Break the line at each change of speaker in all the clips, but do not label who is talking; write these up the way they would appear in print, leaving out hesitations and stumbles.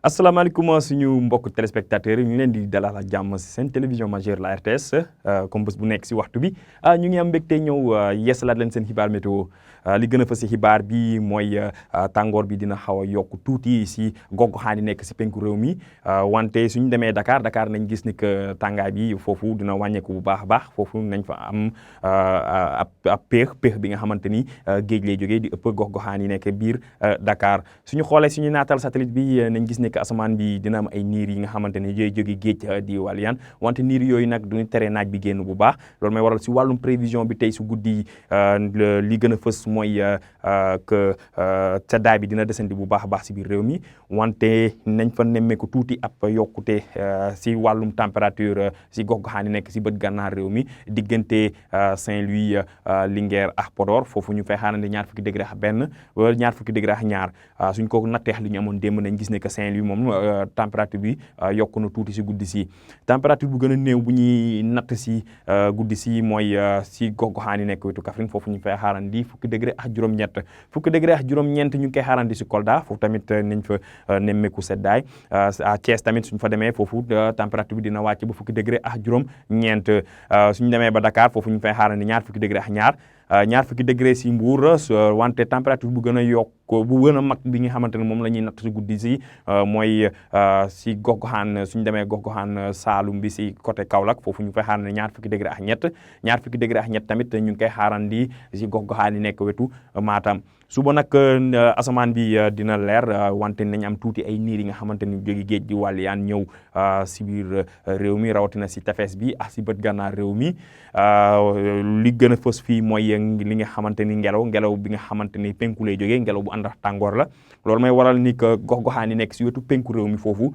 asalaamaaleykum suñu mbokk téléspectateurs yi ñu leen di dalal ak jàmm si seen télévision majeure la RTS comme bés bu nekk si waxtu bi ñu ngi am mbégte ñëw yeesalaat leen seen xibaar météo li gën a fës si xibaar bi mooy tàngoor bi dina xaw a yokk tuuti si gox-goxaan yi nekk si penku réew mi wante suñu demee Dakar nañ gis ni que tàngaay bi foofu dina wàññeeku bu baax a baax foofu nañ fa am ab péex bi nga xamante ni géej lay jógee di ëpp gox-goxaan yi nekk biir Dakar suñu xoolee suñu naatal satellite bi nañ gis ni que asamaan bi dina am ay niir yi nga xamante ni yooyu jóge géej di wàlliyaan wante niir yooyu nag duñu tere naaj bi génn bu baax loolu may waral si wàllum prévision bi tey su guddi li gën a fës mooy que seddaay bi dina desandi bu baax a baax si biir réew mi wante nañ fa nemmeeku tuuti ab yokkute si wàllum température si gox-goxaan yi nekk si bët gànnaar réew mi diggante Saint-Louis Linguère ak Podor foofu ñu fay xaarandi ñaar fukki degré ak benn wala ñaar fukki degré ak ñaar suñ ko natteex li ñu amoon démb nañ gis ne que Saint-Louis moom température bi yokku na tuuti si guddi si température bu gën a néew bu ñuy natt si guddi si mooy si gox-goxaan yi nekk wetu Kaffrine foofu ñu fay xaarandi fukki degré ak juróom-ñett fukki degré ak juróom-ñeent ñu ngi koy xaarandi si Kolda foofu tamit nañ fa nemmeeku seddaay à Thiès tamit suñ fa demee foofu température bi dina wàcc ba fukki degré ak juróom-ñeent suñu demee ba Dakar foofu ñu fay xaarandi ñaar fukki degré ak ñaar fukki degré si Mbour wante température bu gën a yokk bu gën a mag bi nga xamante ne moom la ñuy natt si guddi si mooy si gox-goxaan suñu demee gox-goxaan Saalum bi si côté Kaolack foofu ñu fay xaarandi ñaar fukki degré ak ñett tamit ñu ngi koy xaarandi si gox-goxaan yi nekk wetu Matam suba nag asamaan bi dina leer wante nañ am tuuti ay niir yi nga xamante ni jóge géej gi wàlliyaan ñëw si biir réew mi rawatina si tefes bi ak si bët gànnaar réew mi li gën a fës fii mooy li nga xamante ni ngelaw bi nga xamante ni penku lay jógee ngelaw bu ànd ak tàngoor la loolu may waral ni que gox-goxaan yi nekk si wetu penku réew mi foofu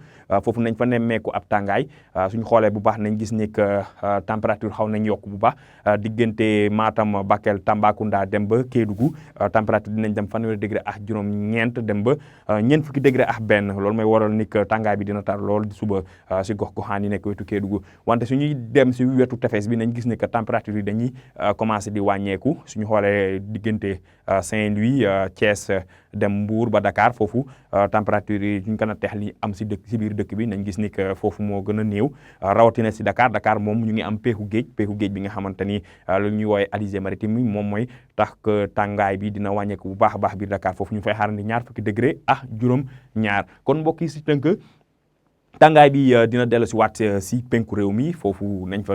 nañ fa nemmeeku ab tàngaay suñu xoolee bu baax nañ gis ni que température xaw nañ yokk bu baax diggante Matam Bakel Tambacounda dem ba Kédougou température dinañ dem fanweeri degré ak juróom-ñeent dem ba ñeent fukki degré ak benn loolu may waral ni que tàngaay bi dina tar lool suba si gox-goxaan yi nekk wetu Kédougou wante suñuy dem si wetu tefes bi nañ gis ni que température yi dañuy commencé di wàññeeku suñu xoolee diggante Saint-Louis Thiès dem Mbour ba Dakar foofu température yi ñu ko na teex li am si biir dëkk bi nañ gis ni que foofu moo gën a néew rawatina si Dakar moom ñu ngi am peexu géej bi nga xamante ni lu ñuy woowe alizé maritime mi moom mooy tax que tàngaay bi dina wàññeeku bu baax a baax biir Dakar foofu ñu fay xaarandi ñaar fukki degré ak juróom-ñaar kon mbokk yi si tënk tàngaay bi dina dellu si waat si penku réew mi foofu nañ fa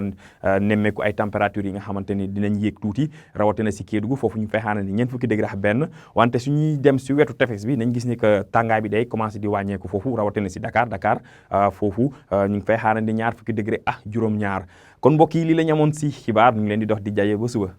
nemmeeku ay température yi nga xamante ni dinañ yéeg tuuti rawatina si Kédougou foofu ñu fay xaarandi ñeent fukki degré ak benn wante suñuy dem si wetu tefes bi nañ gis ni que tàngaay bi day commencé di wàññeeku foofu rawatina si Dakar foofu ñu ngi fay xaarandi ñaar fukki degré ak juróom-ñaar kon mbokk yi lii la ñu amoon si xibaar ñu ngi leen di dox di jaye ba suba